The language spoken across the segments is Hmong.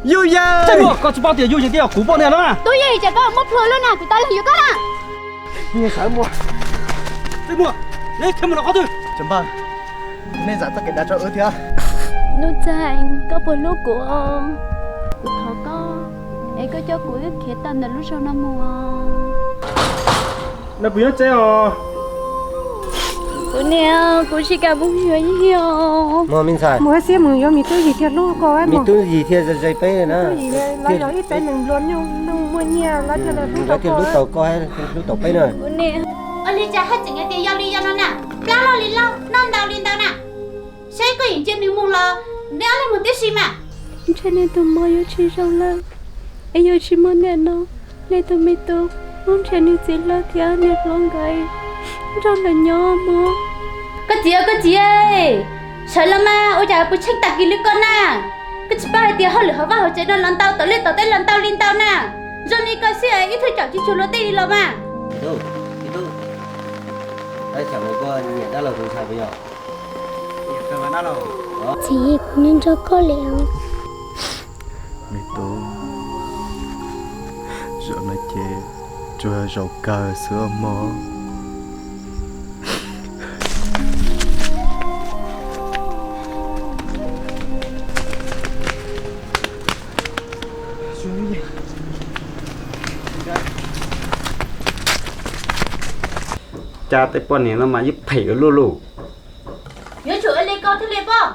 Yus Yeej! Txawj Muas, koj tsis paub tias Yus Yeej twb yog kuv poj niam no na? Twb yog ib tsam koj muab plhws lawm na, kuv tau leej yuav koj na. Yus Yeej, Txawj Muas, Txawj Muas, neb qhia mus rau qhov twg? Txawj Npawg, nej zam txoj kev dav rau wb thiab. Nuj Txeeg, koj puas hlub kuv? Kuv thov koj, es koj coj kuv wb khiav tawm ntawm lub zos no mus. No kuv nyob tsev os. Kuv niam, kuv tsis kam mus yuav yig os. Mus me ntxhais. Mus hais xiab mus yuav me tub yig thiaj hlub koj, me tub yig thiaj zais peb na. Lawv yog ib peb neeg nplua nuj muaj nyiaj, lawv thiaj hlub tau koj, hlub tau peb na. Ua li cas haj tseem hais tias yog li yog no na, plab loj li loj, noj ntau li ntau na. Saib koj yeem cia nws mus los neb ob leeg mus tib si mas. Ntshe nws tus mob yuav tsis zoo lawm, es yuav tsis muaj niam no, nws tus me tub muab nrhiav nws txiv hlob thiab niam hlob nkawd nrog lawv nyob mog. Koj txiv, koj txiv, sawv los mas, ua cas puas tsheej tag kis li koj na? Koj tsis paub hais tias hauj lwm hauv vaj hauv tsev no los ntau, tom liaj tom teb los ntau li ntau na. Zoo li koj xwb ib thwj caum tsis tshua luag tej li los mas. Txiv, kuv nyob nrog koj li os. Me tub, zaum no ces tsuas zaum kawg xwb mog. Cas tej poj niam no mas yeej phem ua luaj lauj. Yuav tsum ua li koj thiaj li pom.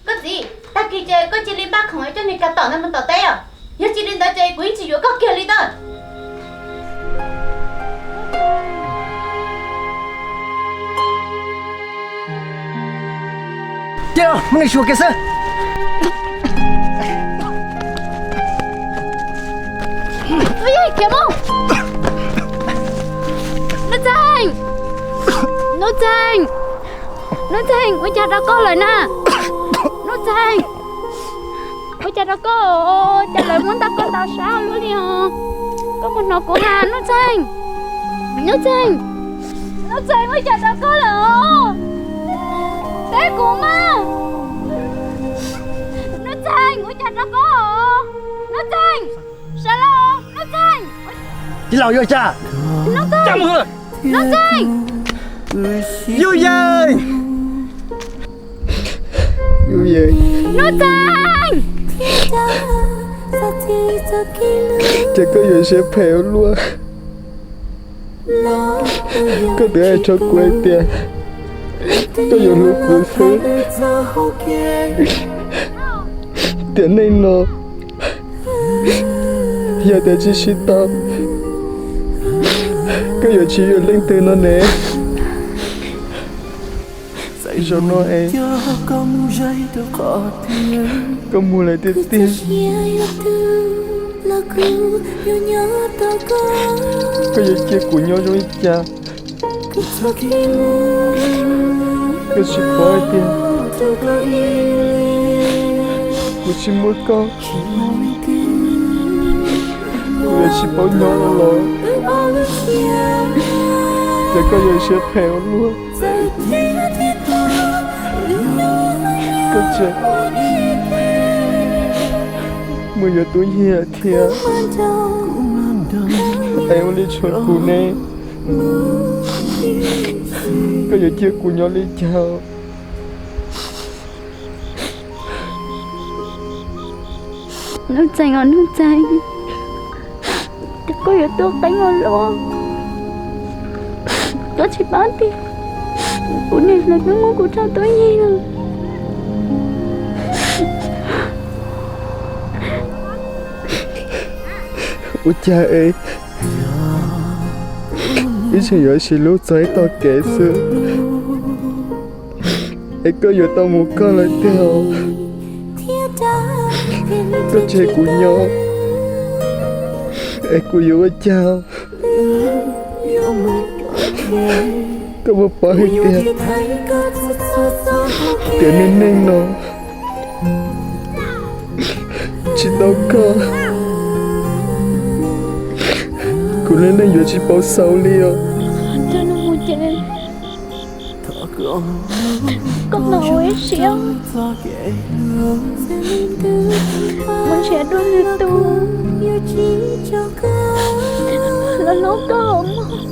Koj txiv, tag kis ces koj cia li npaj khoom coj niag Kas Tom ntawd mus tom teb os. Yog tsis li ntawd ces kuv yeej tsis yuav koj kiag li ntawd. Cia muab nws xyuas kiag xwb. Nuj Txeeg! Nuj Txeeg! Nuj Txeeg, ua cas rau koj lawm na? Nuj Txeeg, ua cas rau koj? Cas lawv muab ntau koj ntau sab luaj li os? Koj puas hnov kuv hais, Nuj Txeeg? Nuj Txeeg, Nuj Txeeg, ua cas rau koj lawm os? Teb kuv mas. Nuj Txeeg, ua cas rau koj? Nuj Txeeg, sawv los, Nuj Txeeg. Tij laug, yog cas? Nuj Txeeg, Nuj Txeeg. Yus Yeej! Yus Yeej! Nuj Txeeg! Ces koj yuav siab phem ua luaj. Koj twb hais rau kuv hais tias koj yuav hlub kuv xwb. Tiam neej no yog tias tsis sib tau, koj yuav tsis yuav leej twg no ne. Zaum no es koj mus lawm tiag tiag, koj yuav cia kuv nyob zoo li cas? Koj tsis paub hais tias kuv tsis muaj koj, kuv yuav tsis paub nyob los. Ces koj yuav siab phem ua luaj. Koj tseem mus yuav tub yig thiab, es ua li tshuav kuv ne. Koj yuav cia kuv nyob li cas? Nuj Txeeg os Nuj Txeeg, ces koj yuav tuaj qeeb ua luaj. Koj tsis paub tias kuv niam lawv twb muab kuv rau tub yig lawm. Ua cas es ib txhia yuav sib hlub txog ib tog kev xwb, es koj yuav tau mus koj lawm tiag os. Koj tseg kuv nyob, es kuv yuav ua cas? Koj puas paub hais tias tiam neej neeg no tsis tau koj, kuv lub neej yuav tsis paub xaus li os. Koj los ua ib siab, mus Ntshe dua lwm tus yuav tsis nco koj, los hlub koj mog.